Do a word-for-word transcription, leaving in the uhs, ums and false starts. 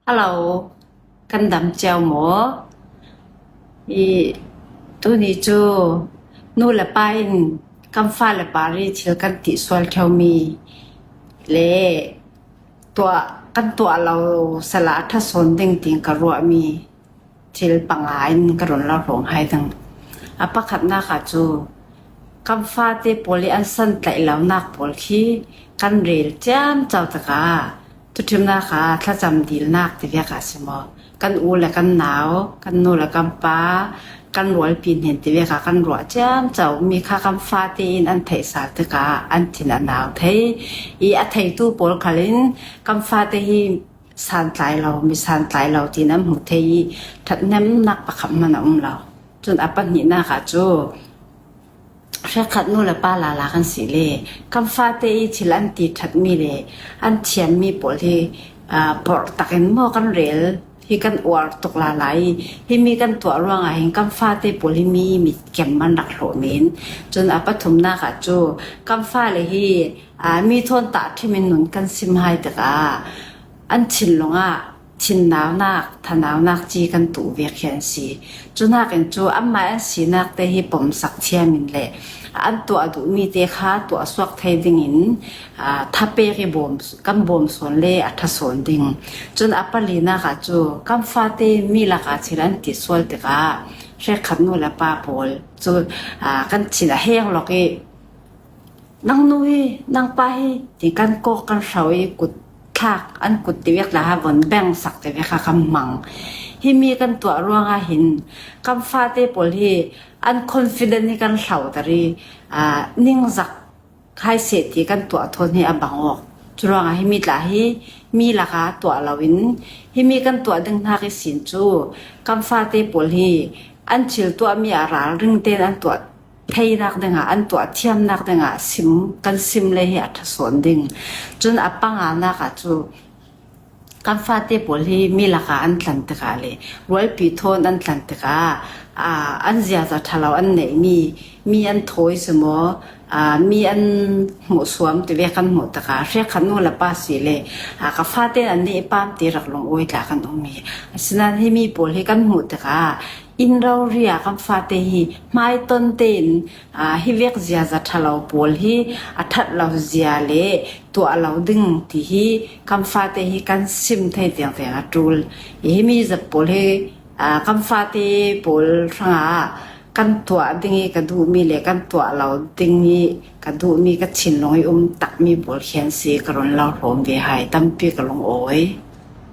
Hello, kan dam ciau maw? I tuni cu nu le pa in kan fa le pa ri thil kan tih sual ṭheumi le tuah, kan tuah lo sala a ṭha sawn ding tiin ka ruahmi thil panga in ka run lo hrawm hai ding. A pakhatnak ah cu kan fate pawl i an san tlaih lonak pawl khi kan rel ciamco tikah, tuṭhimnak ah thlacam dilnak ti vek ah si maw, kan u le kan nau, kan nu le kan pa, kan rualpi hnen ti vek ah kan ruah ciamco mi kha kan fate in an theih sal tikah an thin a nau thei i, a theitu pawl khal in kan fate hi santlai lo, mi santlai lo tiin an hmu thei i, ṭhathnemnak pakhat hmanh a um lo. Cun a pahnihnak ah cu hrekkhat nu le pa lala kan si le, kan fate i thil an ti ṭhatmi le an thiammi pawl hi, aa, porh takin maw kan rel hi kan uar tuk lala i, himi kan tuah ruangah hin kan fate pawl hi mi mitkem an rak hlawh men. Cun a pathumnak ah cu kan fale hi, aa, mi thawn tahṭhim in nun kan sim hai tikah an thinlung ah thinnaunak, thanaunak ci kan tuh vek hi an si. Cu nakin cu anmah an sinak te hi pomsak thiam in le an tuah duhmi te kha tuah suak thei dingin, aa, thapek i bawm, kan bawm sawn le a ṭha sawn ding. Cun a palinak ah cu kan fate mi lakah thil an ti sual tikah hrekkhat nu le pa pawl cu, aa, kan thin a heng lawk i, "Nang nu hi, nang pa hi," ti kan kawk kan hro i kut thlak, an kut ti vek la ha von beng sak ti vek kha kan hmang. Himi kan tuah ruangah hin kan fate pawl hi an confident hi kan hloter i, aa, ningzak khai seh ti kan tuah thawn hi a bang awk. Curuangah himi tla hi mi lakah tuah loin himi kan tuah ding hnak ihsin cu kan fate pawl hi an thil tuahmi ah ralring tein an tuah theinak dingah, an tuah thiamnak dingah sim, kan sim le hi a ṭha sawn ding. Cun a panganak ah cu kan fate pawl hi mi lakah an tlan tikah le rualpi thawn an tlan tikah, aa, an ziaza ṭha lo an neihmi, mi an thawi si maw, aa, mi an hmuhsuam ti vek kan hmuh tikah hrekkhat nu le pa si le, aa, ka fate an nih pam ti rak lungawi tla kan um i, asinain himi pawl hi kan hmuh tikah inn rori ah kan fate hi hmaiton tein, aa, hi vek ziaza ṭha lo pawl hi a ṭhat lo zia le tuah lo ding ti hi kan fate hi kan sim thei tiangtiang a ṭul. I himi zat pawl hi, aa, kan fate pawl hrangah kan tuah ding i ka duhmi le kan tuah lo ding i ka duhmi ka thinlung i um takmi pawl khian si ka run lo hlawm ve hai tampi ka lungawi.